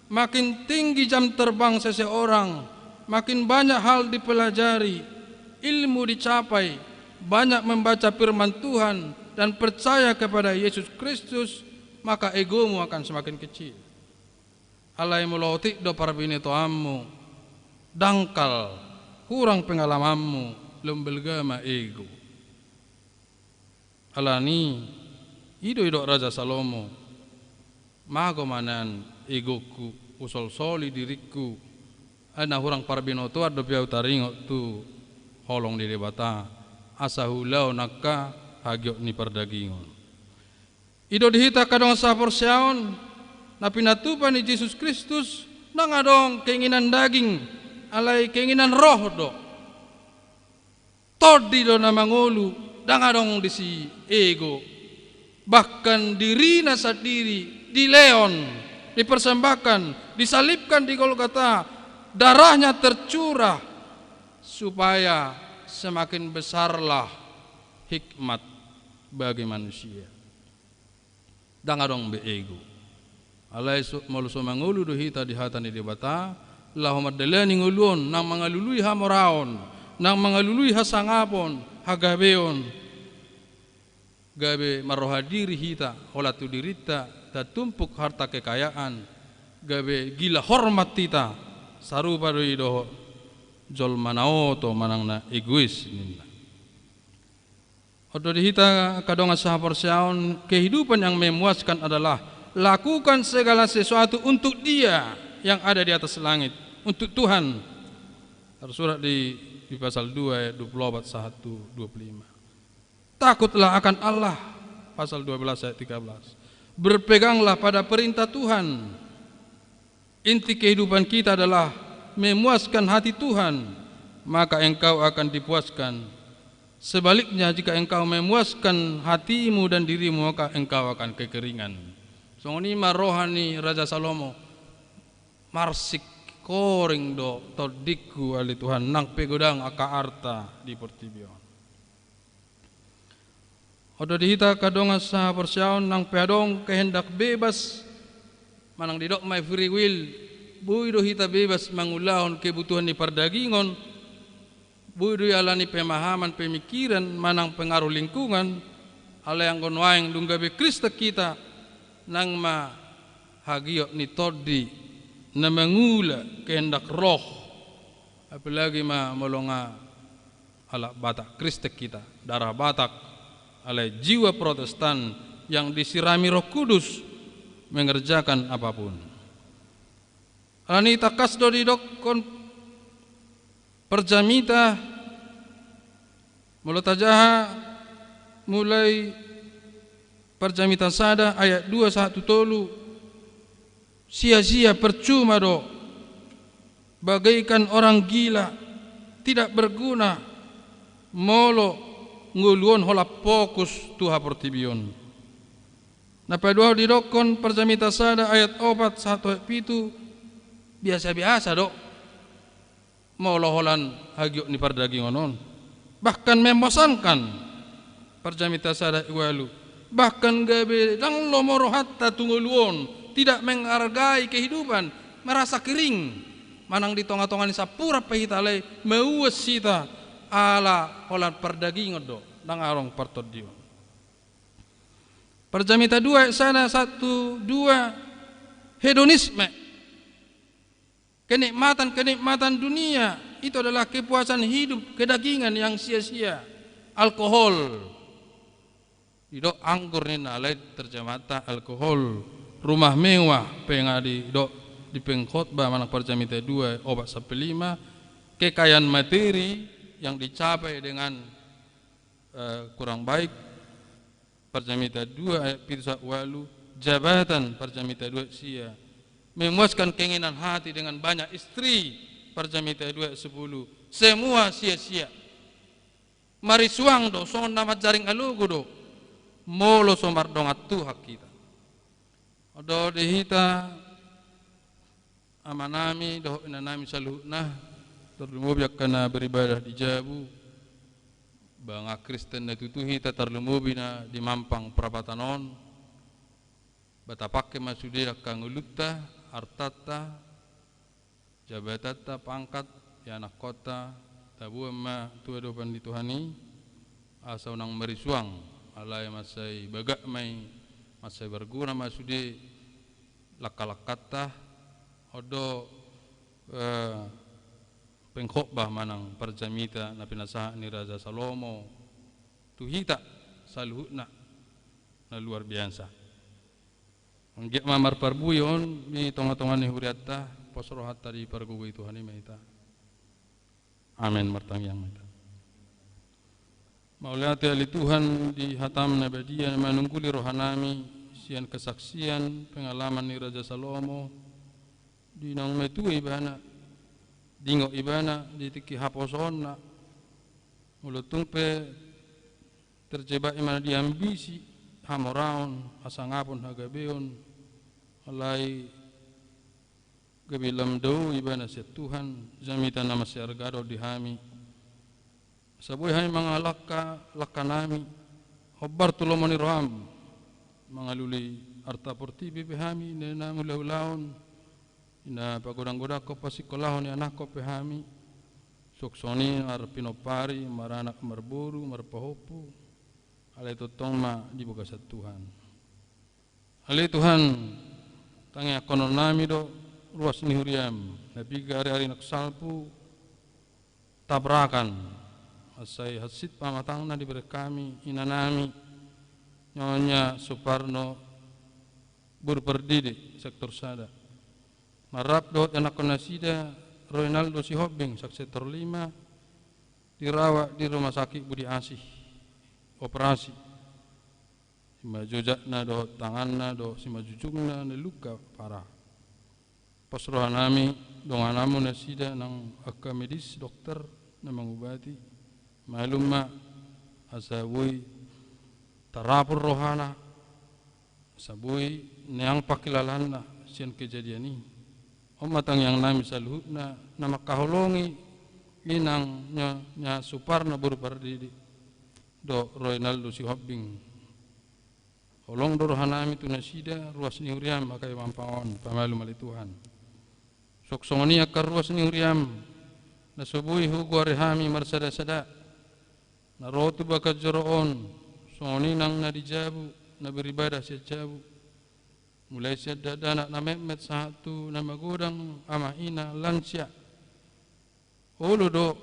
Makin tinggi jam terbang seseorang, makin banyak hal dipelajari, ilmu dicapai, banyak membaca firman Tuhan, dan percaya kepada Yesus Kristus, maka egomu akan semakin kecil. Alai molo otik do parbinotoanmu, dangkal, hurang pengalamanmu, lombelga ma ego. Alani i do didok Raja Salomo, mago ma nian egoku, husolsoli diringku, ai na hurang parbinotoan dope ahu taringot tu holong ni Debata, asa huulahon angka hagiot ni pardagingon. I do di hita angka dongan sahaporseaon, na pinatupa ni Jesus Kristus, ndang adong keinginan daging, alai keinginan roh do. Tondi do na mangolu, ndang adong disi ego. Bahkan dirina sandiri dilehon, dipersembahkan, disalibkan di Golgota, darahnya tercurah, supaya semakin besarlah hikmat bagi manusia. Ndang adong be ego. Alai so, molo so mangolu do hita di hata ni Debata, laho mandalani ngolu on, nang mangalului hamoraon, nang mangalului hasangapon, hagabeon. Gabe marroha diri hita, holan tu dirinta, tatumpuk harta kekayaan, gabe gila hormat hita, sarupa do i dohot jolma na oto manang na egois ninna. On do di hita angka dongan sahaporseaon, kehidupan yang memuaskan adalah lakukan segala sesuatu untuk Dia yang ada di atas langit, untuk Tuhan. Tersurat di, di pasal dua ayat dua puluh empat sahat tu dua puluh lima. Takutlah akan Allah, pasal dua belas ayat tiga belas. Berpeganglah pada perintah Tuhan. Inti kehidupan kita adalah memuaskan hati Tuhan, maka engkau akan dipuaskan. Sebaliknya, jika engkau memuaskan hatimu dan dirimu, maka engkau akan kekeringan. Songon i ma roha ni Raja Salomo, marsik koring do tondingku ale Tuhan, nang pe godang angka arta di portibi on. On do di hita angka dongan sahaporseaon, nang pe adong kehendak bebas, manang didok ma i free will, Boi do hita bebas mangulahon kebutuhan ni pardagingon, boi do i alani pemahaman, pemikiran, manang pengaruh lingkungan, alai anggo nuaeng dung gabe Kristen hita, nang ma hagiot ni tondi na mangula kehendak roh, apalagi ma molo nga halak Batak Kristen hita, darah Batak, alai jiwa Protestan yang disirami Roh Kudus mengerjakan apapun. Alani i tangkas do didokkon parjamita, molo tajaha mulai parjamita sada ayat dua sahat tu tolu, sia-sia, percuma do, bagaikan orang gila, tidak berguna, molo ngolu on holan fokus tu haportibion. Na paduahon didokkon parjamita sada ayat opat sahat tu ayat pitu, biasa-biasa do molo holan hagiot ni pardagingon on. Bahkan membosankan, parjamita sada ayat ualu. Bahkan gabe ndang lomo rohanta tu ngolu on, tidak menghargai kehidupan, merasa kering. Manang di tonga-tonga ni sampuran pe hita alai mauas hita ala holan pardagingon do, ndang adong partondion. Parjamita dua ayat sada sahat tu dua, hedonisme. Kenikmatan-kenikmatan dunia itu adalah kepuasan hidup kedagingan yang sia-sia. Alkohol. Didok anggur ninna, alai terjemahanta alkohol. Rumah mewah pe nga didok di pengkhotbah manang parjamita dua opat sampe lima. Kekayaan materi yang dicapai dengan, eh, kurang baik. Parjamita dua ayat pitu sahat ualu, jabatan, parjamita dua ayat sia, memuaskan keinginan hati dengan banyak istri, parjamita dua ayat sepuluh, semua sia-sia. Marisuang do, songon na manjaring alogo do, molo so mardongan Tuhan hita. Olo do di hita, amanami dohot inanami saluhutna, tarlumobi angka na beribadah di jabu, ba nga Kristen na tutu hita, tarlumobi na di Mampang Prapatan on, ba tapangke ma sude angka ngolunta, artanta, jabatanta, pangkat, ianakkonta, taboan ma tu adopan ni Tuhan i, asa unang marisuang, alai mansai bagak ma i, mansai berguna ma sude langka-langkanta. Olo do, eh, pengkhotbah manang parjamita na pinasahat ni Raja Salomo tu hita saluhutna na luar biasa. Anggiat ma marparbue on di tonga-tonga ni hurianta, pos rohanta dipargogoi Tuhan i ma hita. Amen. Martangiang ma hita. Mauliate ale Tuhan di hataM na badia na manungguli rohanami sian kesaksian pengalaman ni Raja Salomo, di naung matua ibana, dingot ibana di tingki haposoonna, molo tung pe terjebak ibana di ambisi, hamoraon, hasangapon, hagabeon, alai gabe lam dao ibana sian Tuhan, jamita na mansai arga do di hami. Asa boi hami mangalangka langkanami, hombar tu lomo ni rohaM, mangalului arta portibi pe hami, na, na mangula ulaon, na pagodang-godangkon, pasikkolahon ianakkon pe hami, suang songon i marpinompari, maranak marboru, marpahompu, alai tongtong ma di bagasan Tuhan. Ale Tuhan, tangiangkononnami do ruas ni huriaM, na piga ari-ari nang salpu tabrakan, mansai hansit pamatangna dibereng hami inanami, Nyonya Suparno boru Pardede, sektor sada. Marrap dohot ianakkon nasida, Roinaldo Sihombing, sektor lima, dirawat di Rumah Sakit Budi Asih, operasi. Simanjojakna dohot tanganna dohot simanjujungna na luka parah. Pos rohanami, dongananMu nasida nang angka medis, dokter, na mangubati. Malum ma, asa boi tarapul rohana, asa boi neang pangkilalaanna sian kejadian i. On ma tangiangnami saluhutna, na mangkaholongi i nang Nyonya Suparno boru Pardede dohot Roinaldo Sihombing. Holong do rohanami tu nasida, ruas ni huriaM angka i Mampang on, pamalum ale Tuhan. Songon i angka ruas ni huriam, na so boi hugoari hami marsada-sada, na ro tu bagas joro on, songon i nang na di jabu, na beribadah sian jabu. Mulai sian dakdanak na metmet sahat tu na magodang, ama, ina, lansia. Olo do,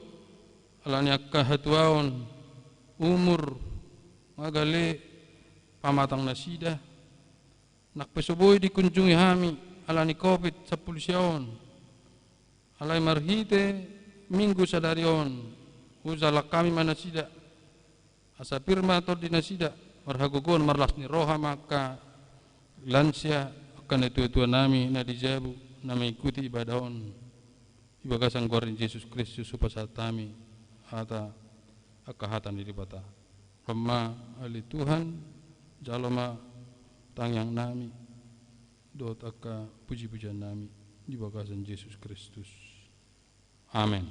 ala ni angka hatuaon, umur, nga gale pamatang nasida, nang pe so boi dikunjungi hami ala ni covid sampulu sia on. Alai marhite Minggu sadari on, hujalang hami ma nasida, asa pir ma tondi nasida, marhagogoon marlas ni roha ma angka lansia, angka natua-tua nami na di jabu, na mengikuti ibadah on. Di bagasan goar ni Jesus Kristus hupasahat hami hata, angka hata ni Debata. Roham ma ale Tuhan, jalo ma tangiang nami dohot angka puji-pujian nami di bagasan Jesus Kristus. Amen.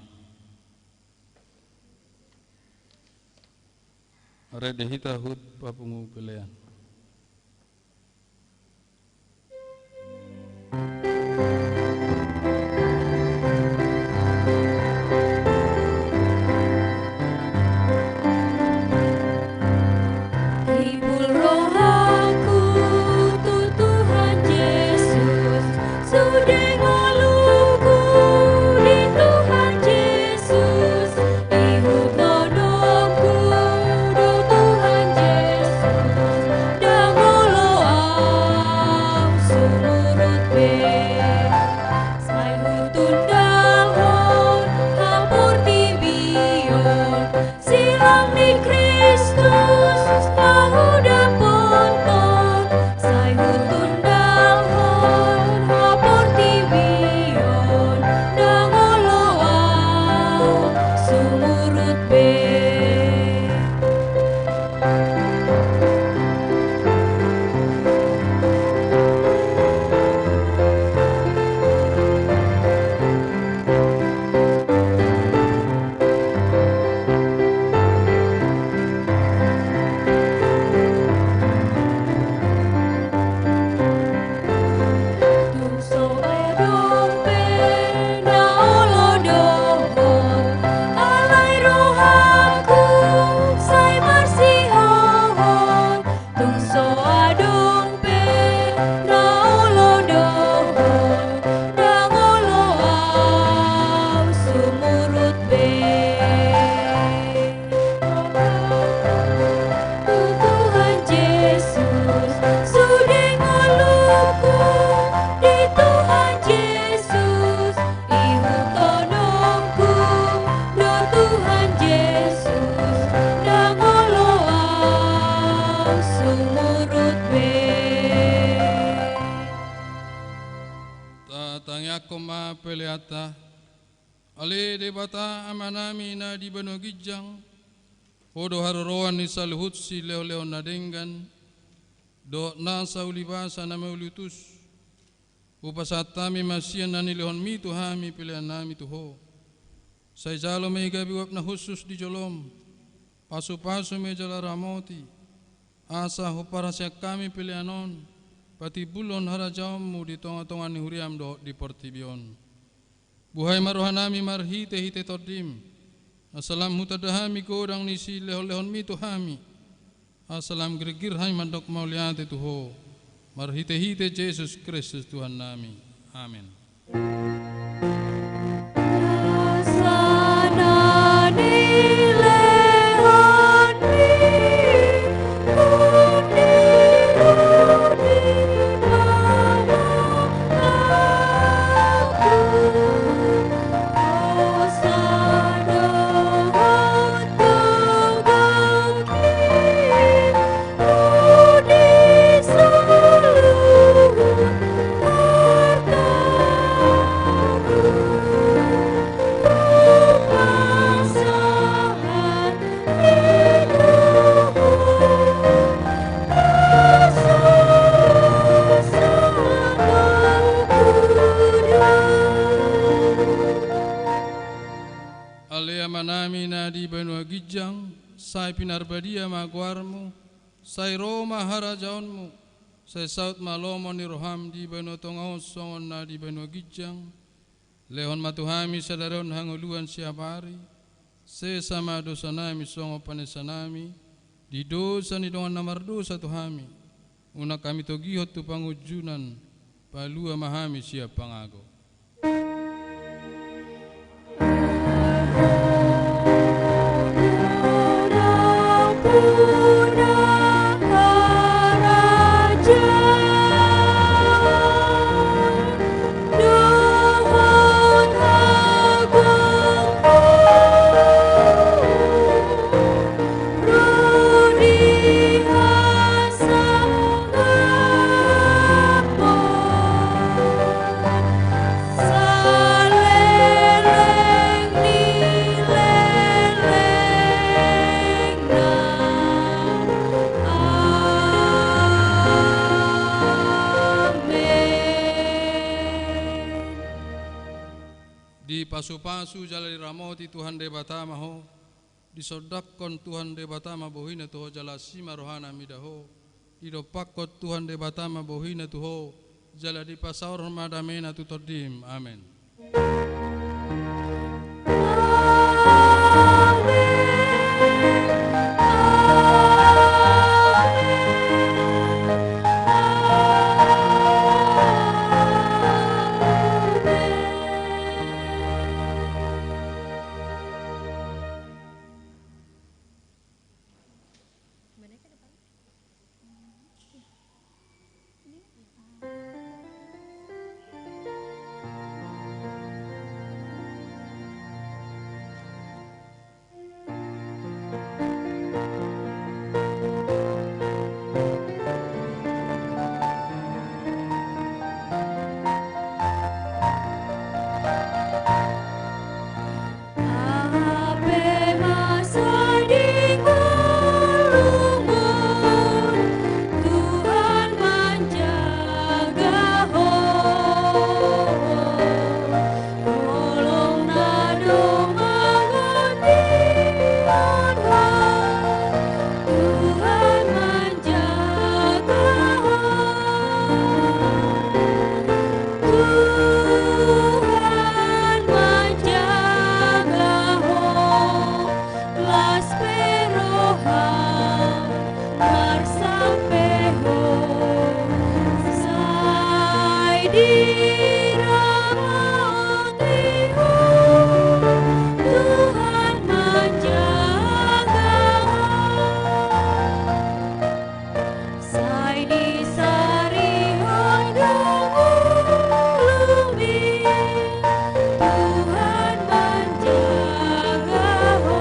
Rade hita huhut papungu pelean. Hibul rohangku tu Tuhan Jesus, sude ngolungku di Tuhan Jesus, ihut tonongku do Tuhan Jesus, ndang olo au sumurut be. Sai hutundalhon haportibion, silang ni Kristus pahudaponhon, sai hutundalhon haportibion, ndang olo au sumurut be. Tung so adong pe na olo dohot, alai rohangku sai marsihohot. Tung so adong pe na olo dohot, ndang olo au sumurut be. Tu Tuhan Jesus, sude ngolungku di Tuhan Jesus, ihut tonongku do Tuhan Jesus, ndang olo au sumurut be. Tatangiangkon ma peleanta. Ale Debata Amanami na di banua ginjang, Ho do haroroan ni saluhut silehon-lehon na denggan dohot nasa ulibasa na mauliutus. Hupasahat hami ma sian na nilehonmi tu hami peleannami tu Ho. Sai jalo ma i gabe uap na hushus di jolom, pasu-pasu ma i jala ramoti, asa huparhaseang hami pelean on patimbulhon harajaonmu di tonga-tonga ni huriam dohot di portibi on. Buhai ma rohanami marhite-hite Tondim, asa lam hutanda hami godang ni silehon-lehonmi tu hami, asa lam girgir hami mandok mauliate tu Ho, marhite-hite Jesus Kristus Tuhannami. Amen. Ale Amanami na di banua ginjang, sai pinarbadia ma goarmu, sai ro ma harajaonmu, sai saut ma lomo ni roham di banua tonga on songon na di banua ginjang. Lehon ma tu hami sadari on hangoluan siapari, sesa ma dosanami songon panesanami di dosa ni dongan na mardosa tu hami. Unang hami togihon tu pangunjunan, palua ma hami sian pangago. Dipasupasu jala diramoti Tuhan Debata ma ho. Disondangkon Tuhan Debata ma bohina tu ho jala asi ma rohana mida ho. Didompakkon Tuhan Debata ma bohina tu ho, jala dipasaorhon ma damena tu tondim. Amen. Hape ma sai di ngolungmu, Tuhan manjaga ho. Holong na dong mangonihon ho, Tuhan manjaga ho. Tuhan manjaga ho, las pe roham marsampeon. Sai diramoti ho, Tuhan manjaga ho. Sai disarihon do ngolumi, Tuhan manjaga ho.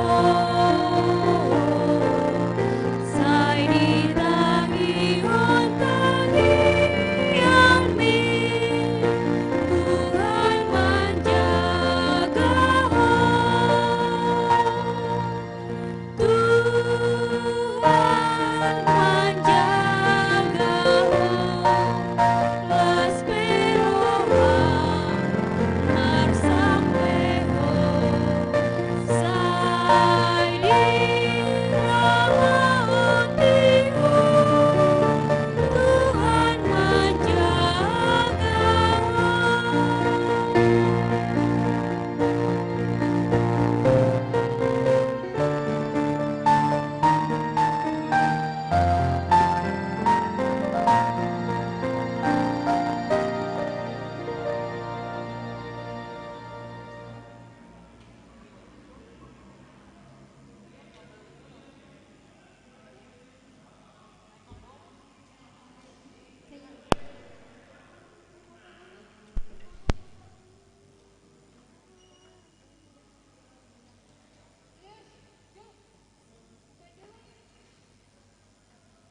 Sai ditangihon tangiangmi, Tuhan manjaga ho. Tuhan manjaga ho, las pe roham marsampeon. Sai